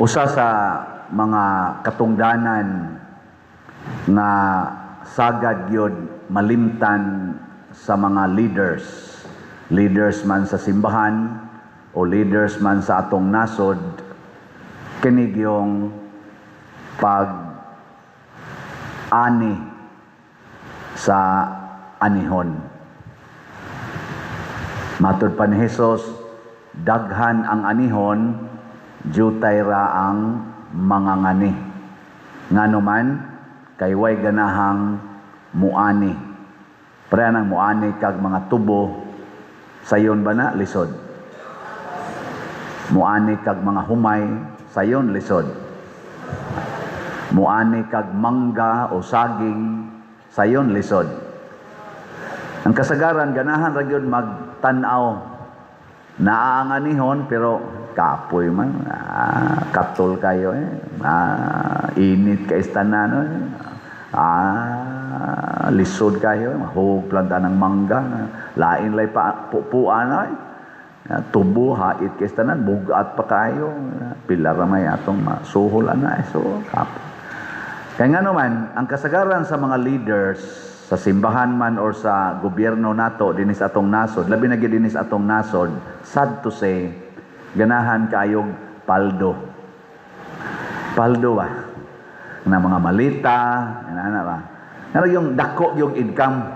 Usa sa mga katungdanan nga sagad gyud malimtan sa mga leaders, leaders man sa simbahan o leaders man sa atong nasod, kini gyung pag ani sa anihon. Matud pa ni Jesus, daghan ang anihon, jutay ra ang mangangani. Ngano man, kay way ganahang muani. Pareha nang muani kag mga tubo, sayon ba na lisod? Muani kag mga humay, sayon lisod. Muani kag mangga o saging, sayon lisod. Ang kasagaran, ganahan ra gyud magtan-aw. Naa ang anihon pero kapoy man, katol kayo eh. Init kay tanan eh. Lisod kayo, mahug planta ng mangga, lain lay pa pupuan ay. Tubo hait kay tanan, bugat pa kayo. Pila ra may atong masuhol ana eh. So kapoy. Kaya nga naman, ang kasagaran sa mga leaders sa simbahan man or sa gobyerno nato dinis atong nasod, labi na gyud dinis atong nasod, sad to say, ganahan kaayog paldo. Paldo ba? Na mga malita, ana ba? Nga yung dako yung income.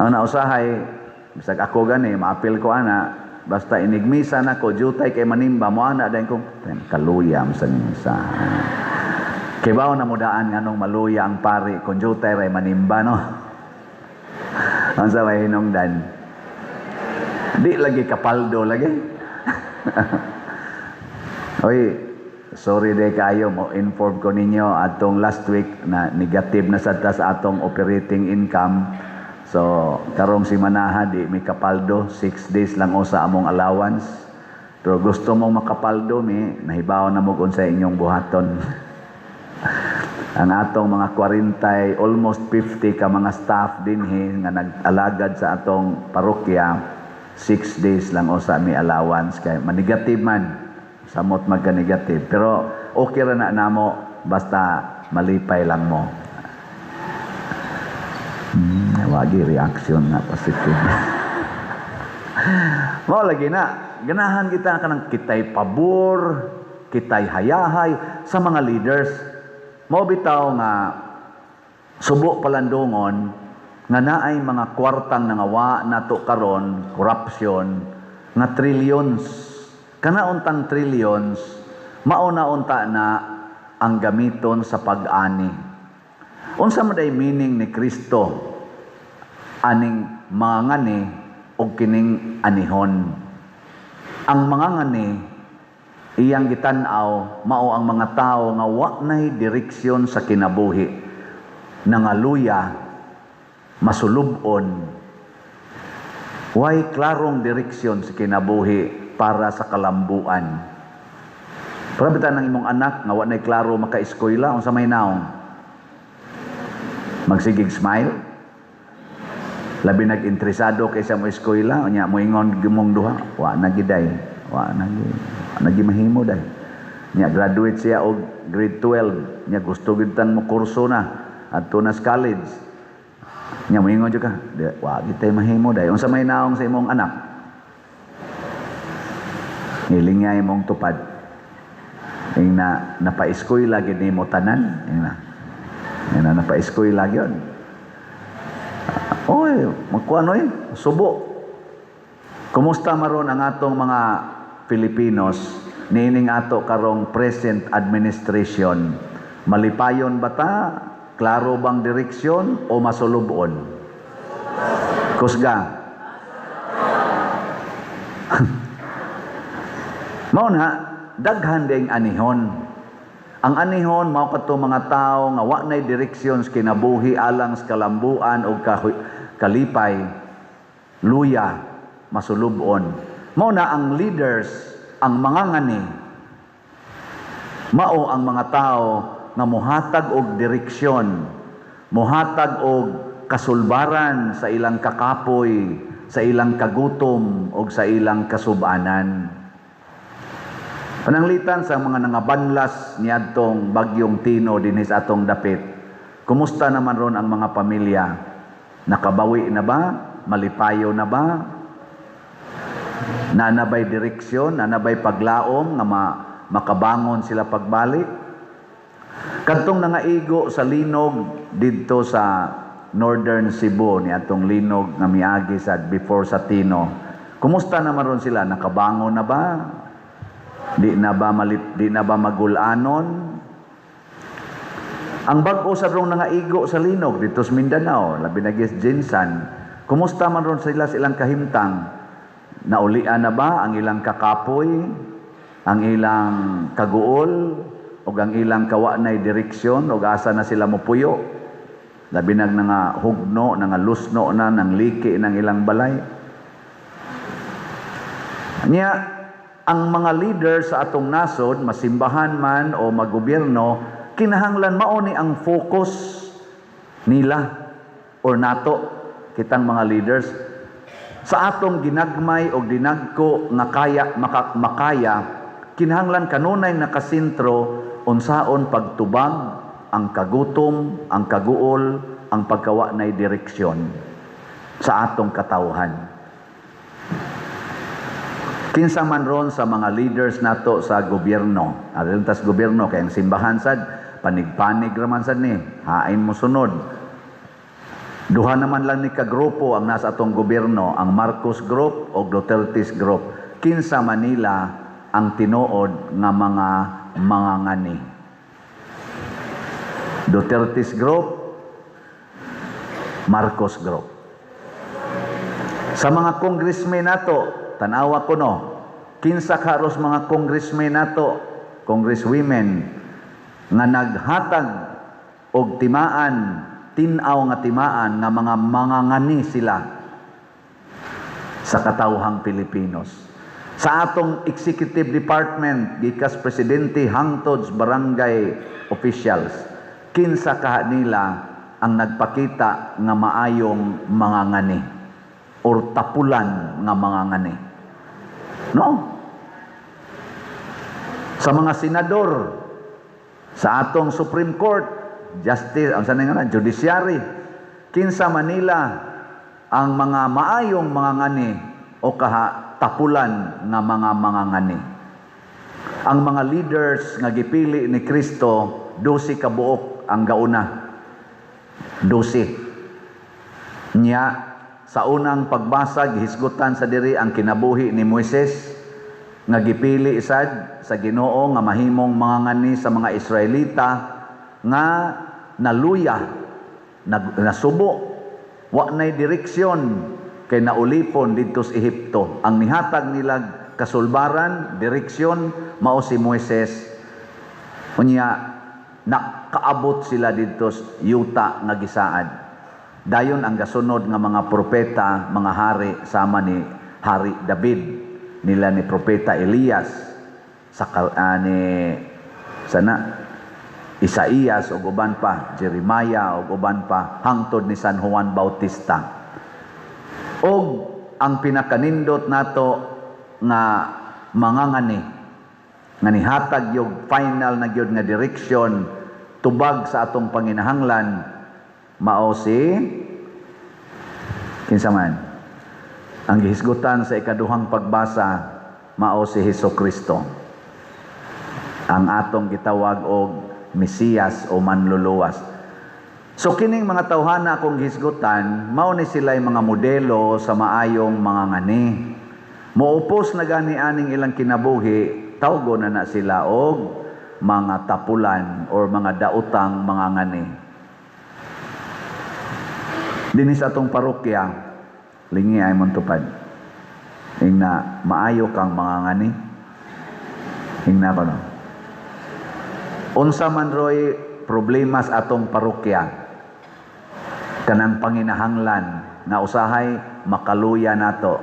Ang nausahay, bisag ako gani, maapil ko ana, basta inigmisa nako, jutay kay manimba, mo ana dayon ko, kaluyam sa misa. Kibaw na mudaan nganong maluya ang pari kung jutay ray manimba, no? Ang sa may hinungdan. Di lagi kapaldo lagi. Oy, sorry de kayo mo inform ko ninyo atong last week na negative na sad ta sa atong operating income. So, karong simanaha di mi kapaldo, 6 days lang usa among allowance. Pero gusto mong makapaldo mi, nahibaw na mo kung sa inyong buhaton. Ang atong mga 40, almost 50 ka mga staff dinhi nga nag-alagad sa atong parokya, 6 days lang usa mi allowance kay manigative man, samot magka-negative. Pero okay ra na namo basta malipay lang mo. Wagi reaction nga positive. Mao lagi na, ganahan kita kanang kitay pabor, kitay hayahay sa mga leaders. Mao bitaw nga subo palandungon nga naay mga kwartang nangawa nato karon, corruption nga trillions. Kana untang trillions, mao na unta na ang gamiton sa pag-ani. Unsa man day meaning ni Kristo aning mga ngani o kining anihon? Ang mga ngani iyang gitan-aw mao ang mga tao nga wa nay direksyon sa kinabuhi, nangaluya, masulubon, way klarong direksyon sa kinabuhi para sa kalambuan. Para bitaw ng imong anak nga wa nay klaro maka-eskwela, unsa may naong? Magsigig smile? Labi nag-interesado kay sa mo eskwela, unya moingon gimong duha, wa na giday, wa na gi mahimo day. Nya graduate siya og grade 12, nya gusto gid tang mo kurso na adto na sa college. Nya moingon jud ka, "Di, wa gid tay mahimo day." Unsa may naong sa imong anak? Nilingay imong tupad. Ing na napa-eskwela gid nimo tanan, ing na. Ing na napa-eskwela gyud. Oy, magkuan oy, subo. Kumusta maron ang atong mga Filipinos niining ato karong present administration? Malipayon ba ta? Klaro bang direksyon o masulubon? Kusga. Mao na daghan ding anihon. Ang anihon mao kadto mga tawo nga wa nay direksyon sa kinabuhi alang sa kalambuan o kalipay, luya, masulubon. Mao na ang leaders, ang mga ngani, mao ang mga tao nga muhatag og direksyon, muhatag og kasulbaran sa ilang kakapoy, sa ilang kagutom og sa ilang kasubanan. Pananglitan sa mga nangabanlas niadtong bagyong Tino dinhi sa atong dapit. Kumusta naman ron ang mga pamilya? Nakabawi na ba? Malipayo na ba? Naa na bay direksyon? Naa na bay paglaom nga makabangon sila pagbalik? Kadtong nangaigo sa linog didto sa Northern Cebu ni atong linog nga miagi sa before sa Tino. Kumusta naman ron sila? Nakabangon na ba? Di na ba magulanon? Ang bag-o sa rong nangaigo sa linog dito sa Mindanao, labi na gyud GenSan. Kumusta man ron sila sa ilang kahimtang? Naulian na ba ang ilang kakapoy, ang ilang kaguol, o ang ilang kawanay direksyon, o asa na sila mopuyo? Labi nag nga hugno, nga lusno na, nang liki ng ilang balay. Nya, ang mga leader sa atong nasod, masimbahan man o magobyerno, kinahanglan mao ni ang focus nila or nato kitang mga leaders sa atong ginagmay o dinagko nga kaya makaya, kinahanglan kanunay nakasentro unsaon pagtubag ang kagutom, ang kaguol, ang pagkawa nay direksyon sa atong katawhan. Kinsa man ron sa mga leaders nato sa gobyerno, aron tas gobyerno kay ang simbahan sad panig-panig raman sad ni, hain mo sunod. Duha naman lang ni ka grupo ang nasa atong gobyerno, ang Marcos Group o Duterte's Group. Kinsa Manila ang tinuod nga mga mangangani? Duterte's Group, Marcos Group. Sa mga congressmen nato, tanawa ko no, kinsa karos mga congressmen nato, congresswomen, nga naghatag og timaan, tin-aw nga timaan nga mga mangangani sila sa katawhang Pilipinos. Sa atong executive department, gikas presidente hangtod sa barangay officials, kinsa kaha nila ang nagpakita nga maayong mangangani or tapulan nga mangangani? No? Sa mga senador, sa atong Supreme Court, Justice, ang sanay nga na, Judiciary, kinsa Manila ang mga maayong mangangani o kaha tapulan nga mga mangangani? Ang mga leaders nga gipili ni Kristo, 12 ka buok ang gauna. 12. Nya, sa unang pagbasa, gihisgutan sa diri ang kinabuhi ni Moises nga gipili sad sa Ginoo nga mahimong mangangani sa mga Israelita nga naluya, nasubo, wa nay direksyon kay naulipon didto sa Ehipto. Ang nihatag nila kasulbaran, direksyon, mao si Moises. Unya nakaabot sila didto sa yuta nga gisaad. Dayon ang gasunod nga mga propeta, mga hari sama ni Hari David, nila ni propeta Elias, sa ni sana Isaías ug uban pa, Jeremiah ug uban pa, hangtod ni San Juan Bautista. Og ang pinakanindot nato nga mangangani nga nihatag yung final na gyud nga direksyon tubag sa atong panginahanglan mao si kinsa man? Ang gihisgutan sa ikaduhang pagbasa, mao si Hesus Kristo, ang atong gitawag og Mesiyas o Manluluwas. So kining mga tawhana akong gihisgutan, mao ni sila'y mga modelo sa maayong mangangani. Moupos na gani aning ilang kinabuhi, tawgo na na sila og mga tapulan or mga daotang mangangani. Dinhi sa atong parokya, lingi ay montupad. Ingna, maayo kang mangangani. Ingna ko no. Unsa man roy problema sa atong parokya? Kanang panginahanglan nga usahay makaluya nato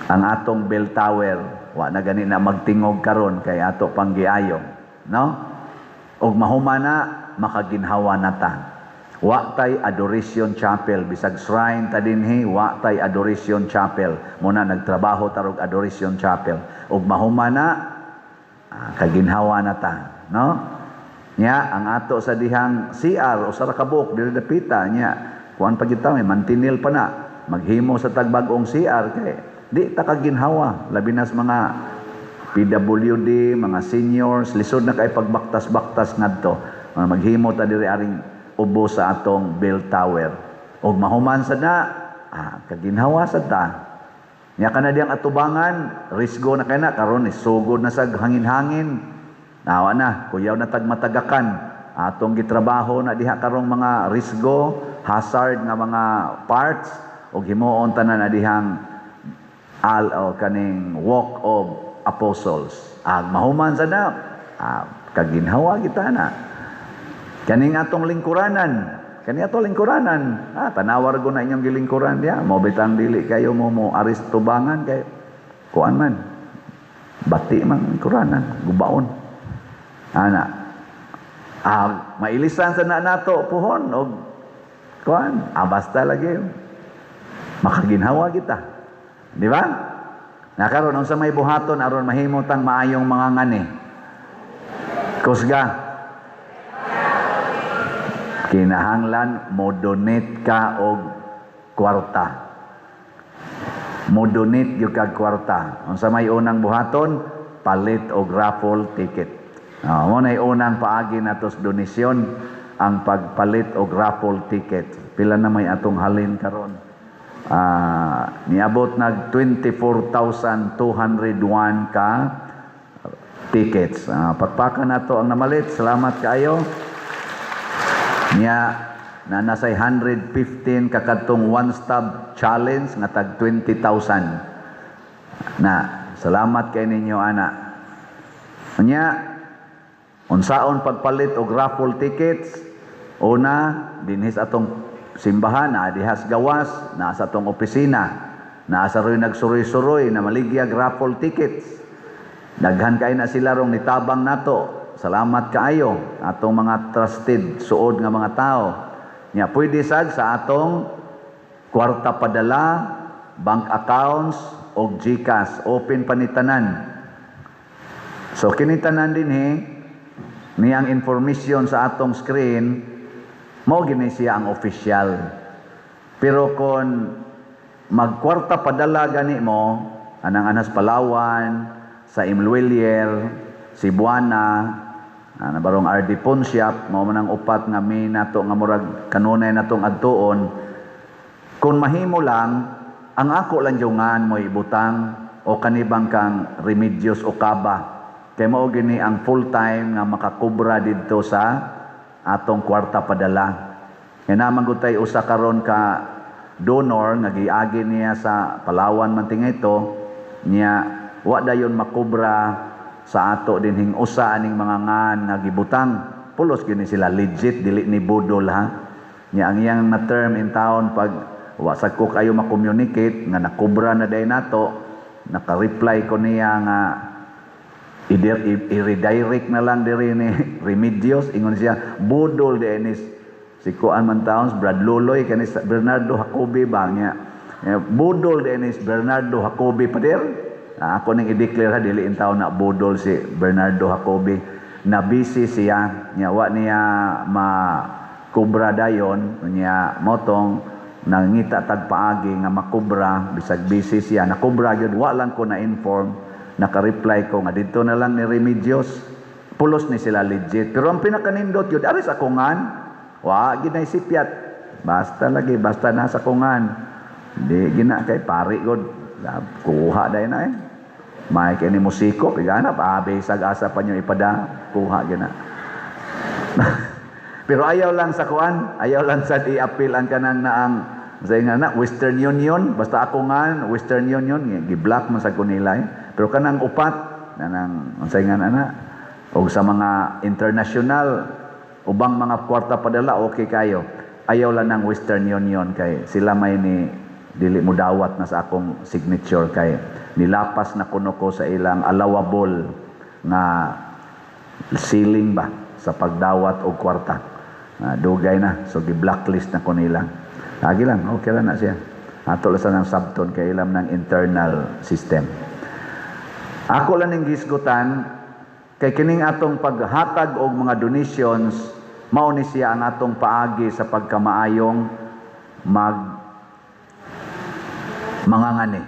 ang atong bell tower, wa na gani na magtingog karon kay ato pang giayo, no? Og mahuman na, makaginhawa na ta. Wa tay adoration chapel, bisag shrine ta dinhi, wa tay adoration chapel. Muna nagtrabaho tarog adoration chapel. Og mahuman na Ah, kaginhawa na ta, no? Nya ang ato sa dihang CR usa ra ka buok diri dapita nya kuan pa gyud ta, may mantinil pa na maghimo sa tagbag-ong CR kay di ta kaginhawa, labi na sa mga PWD, mga seniors, lisod na kay pagbaktas-baktas ngadto. Maghimo ta diri aring ubos sa atong bell tower. Og mahuman sa na, kaginhawa sa ta. Nya kana diyang atubangan, risgo na kay na karon sugod na sa hangin-hangin. Nawa na, kuyaw na tag matagakan. Atong gitrabaho na diha karong mga risgo, hazard nga mga parts ug himuon tanan na dihang al o kaning Walk of Apostles. Ag mahuman sa na, kaginhawa kita na. Kaning atong lingkuranan, kani atong lingkuranan, tanawar ko na inyong gilingkuran diya, mo bitang dili kayo mo mo aris tubangan kay kuan man. Bati man lingkuranan, gubaon. Ana. Mailisan sa na nato puhon og kuan, basta lagi makaginhawa kita. Di ba? Nakaron unsa may buhaton aron mahimo tang maayong mga ngani? Kusga. Kinahanglan mo donate ka og kwarta. Mo donate gyud kag kwarta. Unsa may unang buhaton? Palit og raffle ticket. Mo nay unang paagi nato sa donasyon, ang pagpalit og raffle ticket. Pila na may atong halin karon? Niabot nag 24,201 ka tickets. Pakpakan nato ang namalit. Salamat kaayo. Nya na nasay 115 kakadtong one stop challenge nga tag 20,000. Na salamat kay ninyo ana. Nya unsaon pagpalit og raffle tickets? Una, dinhis atong simbahan, na dihas gawas, naa sa atong opisina, naa sa roy nagsuroy-suroy na maligyag raffle tickets. Daghan kay na sila rong nitabang nato. Salamat kaayo atong mga trusted suod nga mga tao. Nya pwede sad sa atong kwarta padala, bank accounts og GCash, open pa ni tanan. So kini tanan dinhi niyang information sa atong screen mo gini siya ang official. Pero kung magkwarta padala gani mo anang anas Palawan, sa M Lhuillier, Cebuana, ana barong RD Pawn Shop, mao man ang upat nga may nato nga murag kanunay natong adtuon. Kung mahimo lang, ang ako lang jungan mo ibutang o kanibang kang Remedios o Kaba. Kay mao gini ang full time nga makakubra didto sa atong kwarta padala. Kay naman gud tay usa karon ka donor nga giagi niya sa Palawan man tinga ito niya, wa dayon makubra sa ato dinhing usa aning mga ngan nga gibutang. Pulos gini sila legit, dili ni budol ha. Nya ang iyang na term in town, pag wa sad ko kayo ma-communicate nga nakubra na day nato, naka-reply ko niya nga i-redirect na lang diri ni Remedios. Ingon siya, budol di ni si kuan man taons, Brad Luloy kani sa Bernardo Jacobi ba niya. Budol di ni Bernardo Jacobi pader. Ako ning i-declare ha, dili in taon na budol si Bernardo Jacobi, na busy siya niya, wa niya ma kubra dayon niya, motong nangita tag paagi nga makubra bisag busy siya. Nakubra gyud, wa lang ko na inform. Naka-reply ko nga didto na lang ni Remedios. Pulos ni sila legit, pero ang pinakanindot yun aris akungan, wa gid nay sipyat, basta lagi basta nasa kungan di gina kay pari god kuha day na eh. May kini musiko pigana pa bisag asa pa nyo ipada, kuha gina. Pero ayaw lang sa kuan, ayaw lang sa i-appeal ang kanang naang sa nga na Western Union, basta ako nga Western Union gi-block man sa kunila eh. Pero kanang upat nanang unsay nga na og sa mga international ubang mga kwarta padala, okay kayo. Ayaw lang ng Western Union kay sila may ni dili mo dawat na sa akong signature kay nilapas na kuno ko sa ilang allowable nga ceiling ba sa pagdawat og kwarta. Dugay na, so gi-blacklist na ko nila. Lagi lang, okay lang na siya. Ato lang sa ng sabton kay ilam ng internal system. Ako lang ning gisgutan. Kay kining atong paghatag og mga donations, mao ni siya ang atong paagi sa pagkamaayong mag mangangani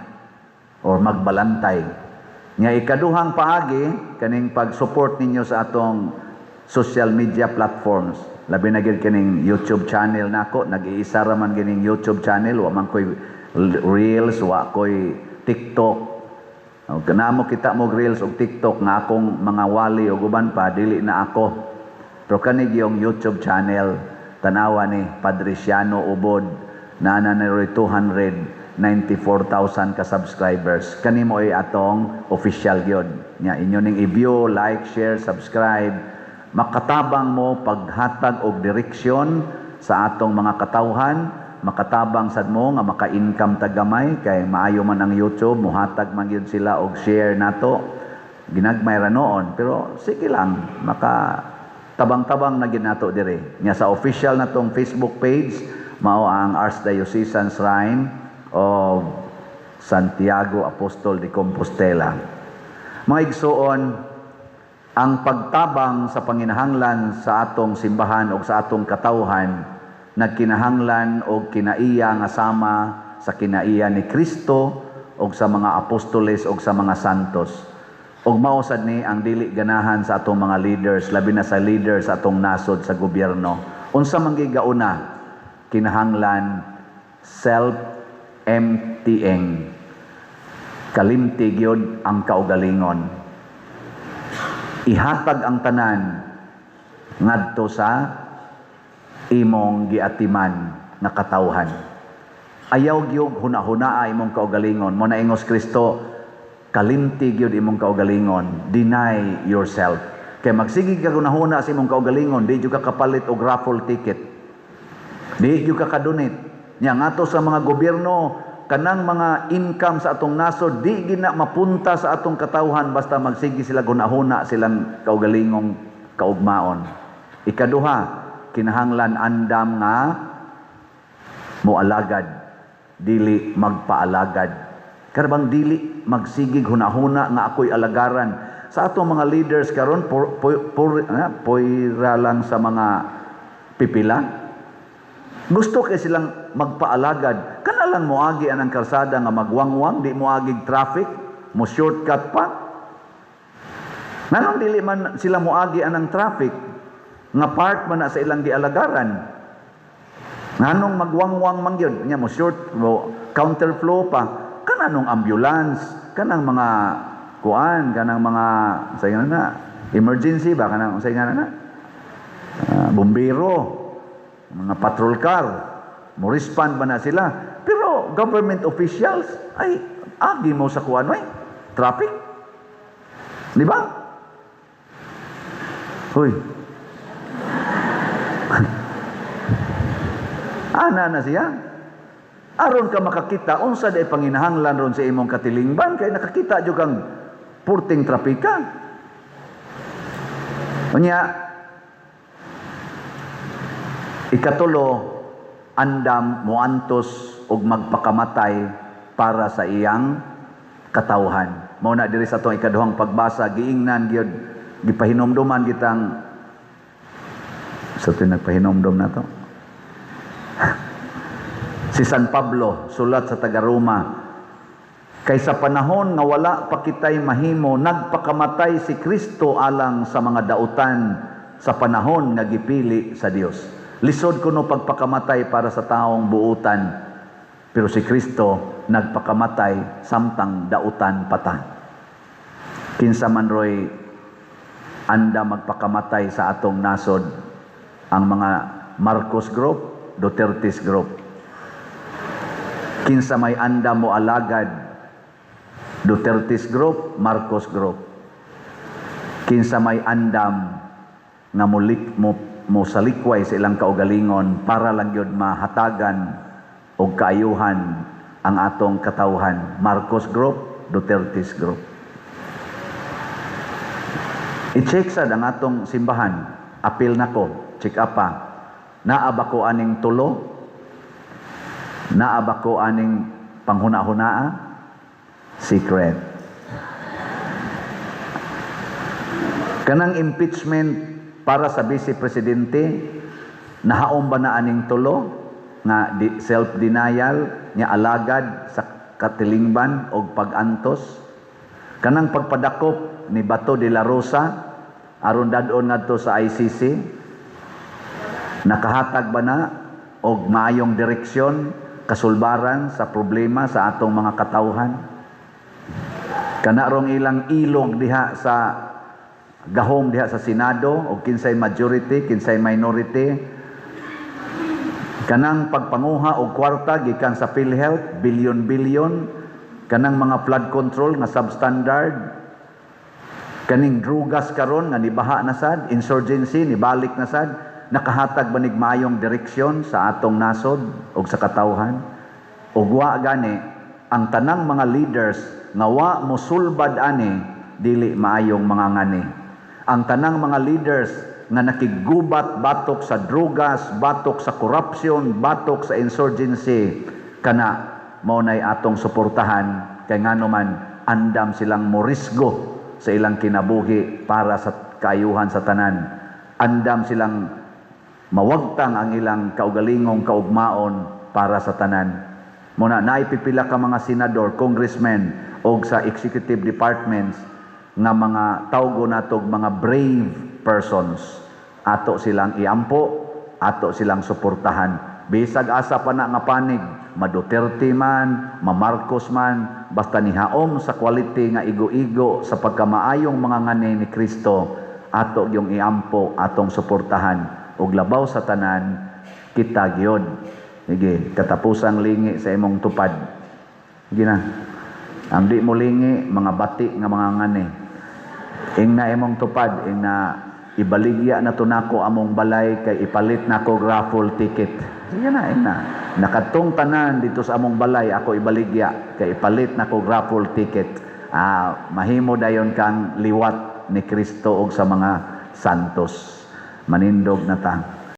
or magbalantay. Nga ikaduhang paagi, kaning pag-support ninyo sa atong social media platforms. Labi na gyud kining YouTube channel nako, nag-iisa ra man kining YouTube channel, wa man koy Reels, wa koy TikTok. O, kanamo kita mo Reels og TikTok nga akong mga wali og uban pa, dili na ako. Pero kani yung YouTube channel, tanawa ni Padre Siano Ubod, naa na 294,000 ka subscribers. Kani mo ay atong official gyud. Nya inyo ning i-view, like, share, subscribe. Makatabang mo paghatag og direksyon sa atong mga katawhan, makatabang sad mo nga maka-income ta gamay kay maayo man ang YouTube, muhatag man gyud sila og share nato. Ginagmay ra noon, pero sige lang, maka tabang-tabang na gyud nato dire. Nya sa official natong Facebook page, mao ang Archdiocesan Shrine of Santiago Apostol de Compostela. Mga igsuon, ang pagtabang sa panginahanglan sa atong simbahan o sa atong katawhan nagkinahanglan og kinaiya nga sama sa kinaiya ni Kristo og sa mga apostoles og sa mga santos. Og mao sad ni ang dili ganahan sa atong mga leaders, labi na sa leaders sa atong nasod sa gobyerno. Unsa man gigauna, kinahanglan self-emptying. Kalimti gyud ang kaugalingon. Ihatag ang tanan ngadto sa imong giatiman nga katawhan. Ayaw gyud huna-hunaa imong kaugalingon. Mao na ingos Kristo, kalimti gyud imong kaugalingon. Deny yourself. Kay magsige ka hunahuna sa imong kaugalingon, di jud ka kapalit og raffle ticket. Di jud ka kadonate. Nya ngadto sa mga gobyerno, kanang mga income sa atong nasod di gina mapunta sa atong katawhan basta magsige sila hunahuna silang kaugalingong kaugmaon. Ikaduha, kinahanglan andam nga moalagad, dili magpaalagad. Karabang dili magsigig hunahuna nga ako'y alagaran. Sa atong mga leaders karon, poira lang sa mga pipila. Gusto kay silang magpaalagad. Kana lang moagi anang kalsada nga magwangwang, di moagig traffic, mo shortcut pa. Nganong dili man sila moagi anang traffic nga part man na sa ilang gialagaran? Nganong magwangwang man gyud nya, mo short, mo counterflow pa? Kananong ambulance, kanang mga kuan, kanang mga sa nga na emergency ba, kanang sa nga na bumbero, mga patrol car, mo respond ba na sila? Pero government officials ay agi mo sa kuan ay traffic. Di ba? Hoy. Ana na siya. Aron ka makakita unsa day panginahanglan ron sa imong katilingban kay nakakita jud kang purting trapika. Unya ikatulo, andam moantos og magpakamatay para sa iyang katawhan. Mao na diri sa atong ikaduhang pagbasa, giingnan gyud, gipahinomduman kitang sa ito nagpahinomdom na to. Si San Pablo, sulat sa taga-Roma, kay sa panahon nga wala pa kitay mahimo, nagpakamatay si Kristo alang sa mga dautan sa panahon nga gipili sa Dios. Lisod kuno pagpakamatay para sa taong buutan, pero si Kristo nagpakamatay samtang dautan pata. Kinsa man roy anda magpakamatay sa atong nasod? Ang mga Marcos Group, Duterte's Group. Kinsa may anda mo alagad? Duterte's Group, Marcos Group. Kinsa may andam nga mulik mo mo salikway sa ilang kaugalingon para lang yun mahatagan og kaayuhan ang atong katawhan? Marcos Group, Duterte's Group. I-check sad ang atong simbahan. Apil nako, check up pa. Naa ba ko aning tulo? Naa ba ko aning panghuna-hunaa? Secret. Kanang impeachment para sa vice presidente, nahaom ba na aning tulo nga di, self-denial nya alagad sa katilingban og pag-antos? Kanang pagpadakop ni Bato de la Rosa aron dad-on ngadto sa ICC, nakahatag ba na og maayong direksyon, kasulbaran sa problema sa atong mga katawhan? Kana rong ilang ilog diha sa gahom diha sa Senado og kinsay majority, kinsay minority, kanang pagpanguha og kwarta gikan sa PhilHealth, bilyon-bilyon, kanang mga flood control nga substandard, kaning drugas karon nga nibaha na sad, insurgency nibalik na sad, nakahatag ba nig maayong direksyon sa atong nasod og sa katawhan? Ug wa gani, ang tanang mga leaders nga wa mosulbad ani, dili maayong mga ngani. Ang tanang mga leaders nga nakiggubat batok sa drugas, batok sa corruption, batok sa insurgency, kana mao nay atong suportahan, kay ngano man andam silang morisgo sa ilang kinabuhi para sa kaayuhan sa tanan. Andam silang mawagtang ang ilang kaugalingong kaugmaon para sa tanan. Muna naay pipila ka mga senador, congressmen og sa executive departments nga mga tawgo natog mga brave persons. Ato silang iampo, ato silang suportahan. Bisag asa pa na nga panig, ma-Duterte man, ma-Marcos man, basta nihaom sa quality nga igo-igo sa pagkamaayong mga ngani ni Kristo, ato yung iampo, atong suportahan. Ug labaw sa tanan, kita gyud. Sige, katapusang lingi sa imong tupad. Sige na. Ang di mo lingi, mga bati nga mga ngani. Ing na imong tupad, ing na ibaligya na to nako among balay kay ipalit nako raffle ticket. Sige na, ing na. Nakatong tanan dito sa among balay ako ibaligya kay ipalit nako raffle ticket. Ah, mahimo dayon kang liwat ni Kristo og sa mga santos. Manindog na ta.